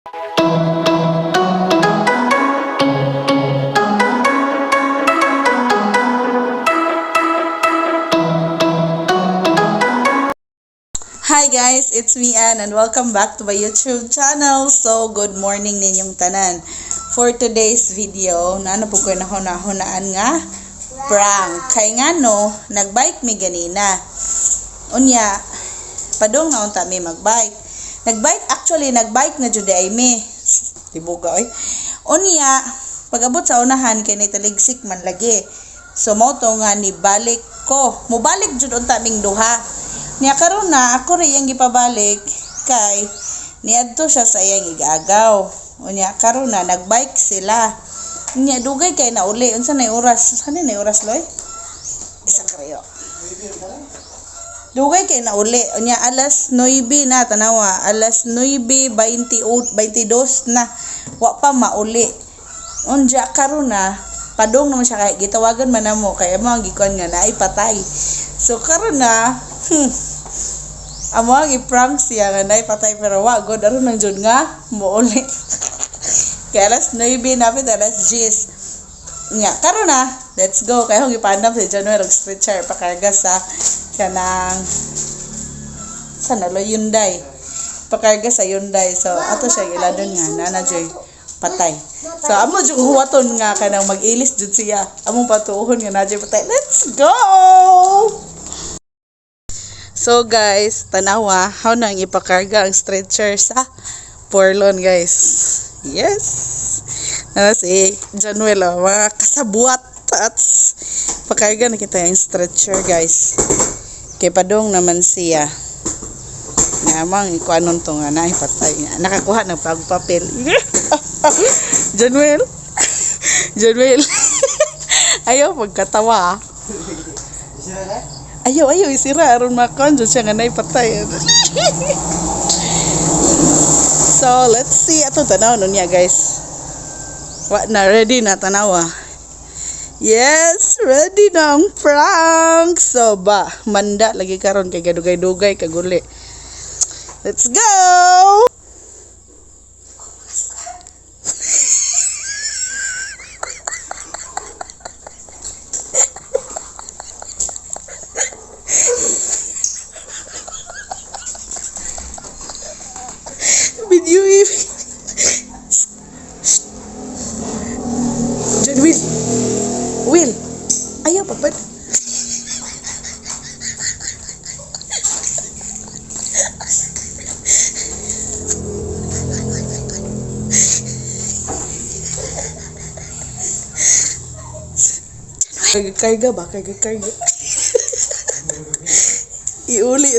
Hi guys, it's me Ann and welcome back to my YouTube channel. So, good morning ninyong tanan. For today's video, naano po ko na hunaan nga prank. Kay nga no, nagbike mi ganina. Unya, padong na unta mi magbike. Nagbike, actually, nagbike na jud ay mi. Tibuga oy. Unya, pag-abot sa unahan kay nitaligsik man lagi. So mao to nga ni balik ko. Mubalik jud unta ming duha. Niya karon na ako rin iyang gipabalik kay niadto siya sa iyang igagaw. Unya karon na nagbike sila. Unya dugay kay na uli. Unsa nay oras? Unsa nay oras loy? Isa kayo. Dugay kay na uli. Unya alas 9 na tanawa, alas 9:28 22 na. Wa pa mauli. Unja karon na padong naman siya kay gitawagan man namo kay amo ang gikuan nga naay patay. So karon na amo ang i-prank siya nga naay patay pero wa god aron nang jud nga mouli. Kay alas 9 napit alas 10. Nya karon na, let's go kay akong gipandam si Januel og stretcher pakarga sa kanang sa nalo Hyundai. Pakarga sa Hyundai. So ato siya iladon nga nana joy patay. So amo jud huwaton nga kanang mag-ilis jud siya. Among patuohon nga na joy patay. Let's go. So guys, tanawa how nang ipakarga ang stretcher sa Porlon, guys. Yes. Na si Januel, oh, mga kasabuat at pakarga na kita yung stretcher, guys. Kay padong naman siya. Nga mang ikuanon to nga na patay nga. Nakakuha ng pagpapel. Januel. Januel. Ayaw pagkatawa. Ah. Ayaw, ayaw, isira. Aron makuan dyan siya nga naipatay. So, let's see. Ato tanaw nun niya, guys. Wa na, ready na tanawa. Yes, ready na ang prank. So, ba, manda lagi karon kay gadugay-dugay kaguli. Let's go! Video if John Will. Will. Ayaw pagpad. Karga ba? Karga, karga. Iuli.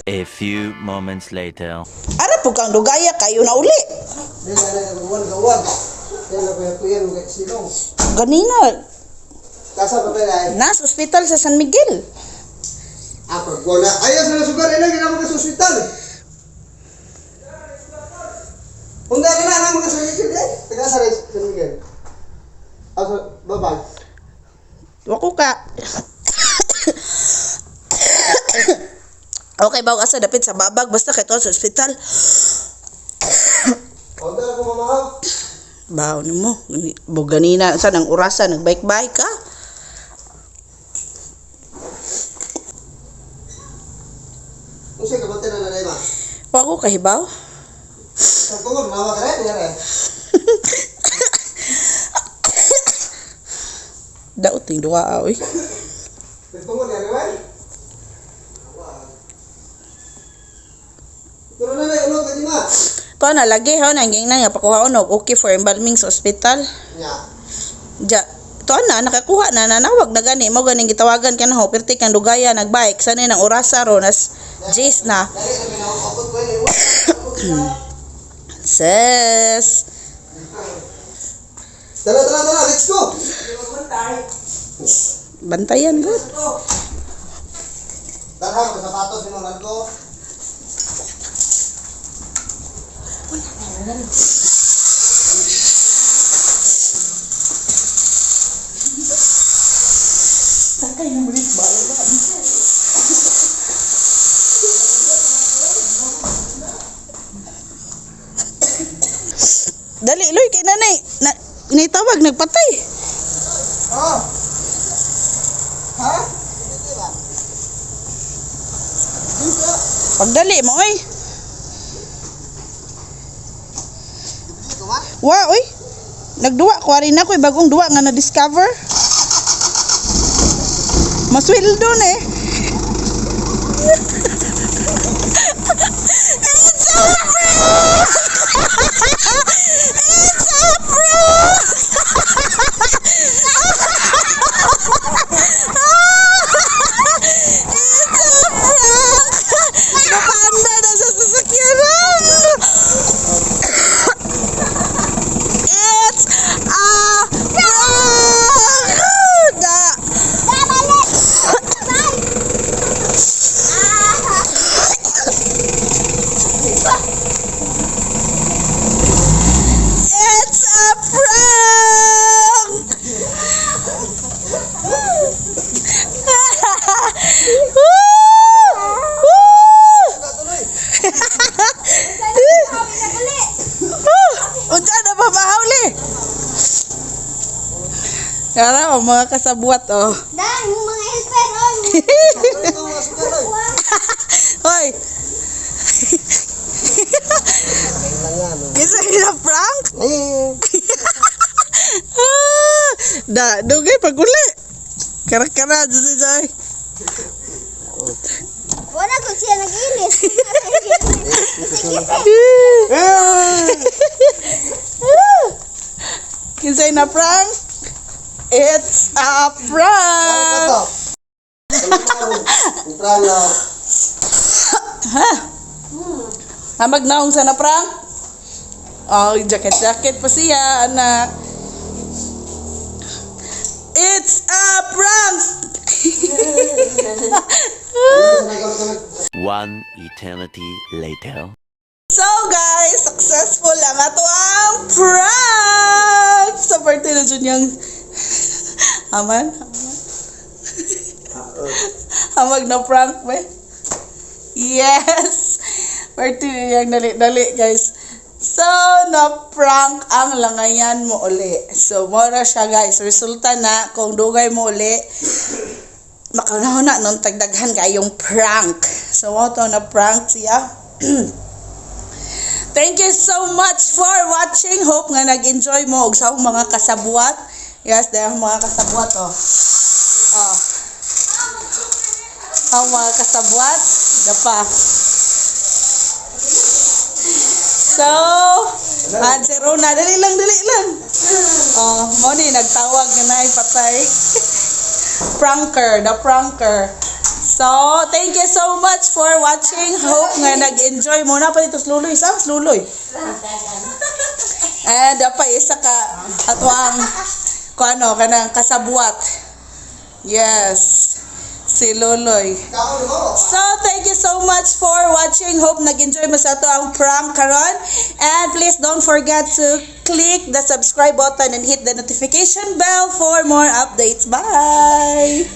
A few moments later. Ara po kang dugaya kayo na uli. Ganina, Kasa pa pala nas ospital sa San Miguel. Ah, pagwala. Ayaw sa nasugar, ilang ginamang ka sa ospital. Unda ka na, anang mga San Miguel eh. Taga sa San Miguel. Ah, sa babag. Wako ka. Okay ba asa dapit sa babag basta kay tuwa sa ospital. Unda na ko mamahal. Baw nimo, bo ganina sa nang orasa nagbike-bike ka. Unsa ka bante na nanay ma? Wako kahibaw. Sa tungod mawa ka rin, yare. Daot ning duha ah, oy. Sa tungod yare way. Pero nanay ulot lagi ma. To na lagi ha nang gingnan nga pakuha og okay for embalming sa ospital. Nya. Ja, to na nakakuha na nanawag na gani mo ganing gitawagan ka na ho perti kang dugaya nagbike sa nang orasa ro nas Jace na. Dali na ginawa ko eh. Sis. Tara, tara, tara, let's go. Bantayan good. Let's go. Tara, sapatos ni Marco. Sakay na mulit ba? Dali, Loy, kay nanay. Na, naitawag, nagpatay. Oh. Ha? Dito ba? Dito. Pagdali mo, oy. Dito ba? Wa, oy. Nagduwa ko rin ako, bagong duwa nga na-discover. Masweldo na eh. It's a prank! It's a prank! It's a prank! Napanda na sa sasakyanan! It's a prank! Da. Babalik! Bye! Ah! It's a prank! Woo! Woo! Tuloy. Naguli! Unsa na ba mahawli? Tara, oh, mga kasabwat oh. Dan, yung mga helper, oh! Ito mga sugal, oy. Hoy, Lang yan, oh. kinsa na prank? Eh. Ah, da, dugay paguli. Kara-kara, dyan siya. Wala ko siya nag-ilis. Eh. Kinsay na prank? It's a prank! Ito. Ang prank na. Ha? Hamag naong sa na prank? Oh, jacket-jacket pa siya, anak. It's a prank! One eternity later. So guys, successful ang ato ang prank! Sa party na dyan yung Aman? Aman? Hamag na prank be. Yes! Party na yung dali-dali, guys. So, na prank ang langayan mo uli. So, mora siya, guys. Resulta na, kung dugay mo uli, makanahon na nung tagdaghan kayong prank. So, mo to na prank siya. Thank you so much for watching. Hope nga nag-enjoy mo og sa akong mga kasabwat. Yes, dahil mga kasabwat oh. Oh. Ang mga kasabwat, dapa. So, answer na. Dali lang, dali lang. Oh, mo ni nagtawag nga na patay. Pranker, the pranker. So, thank you so much for watching. Hope nga nag-enjoy mo na pa dito sluloy. Sa sluloy. And dapat isa ka ato ang kuano kanang kasabwat. Yes. Si Loloy. So, thank you so much for watching. Hope nag-enjoy mo sa ato ang prank karon. And please don't forget to click the subscribe button and hit the notification bell for more updates. Bye!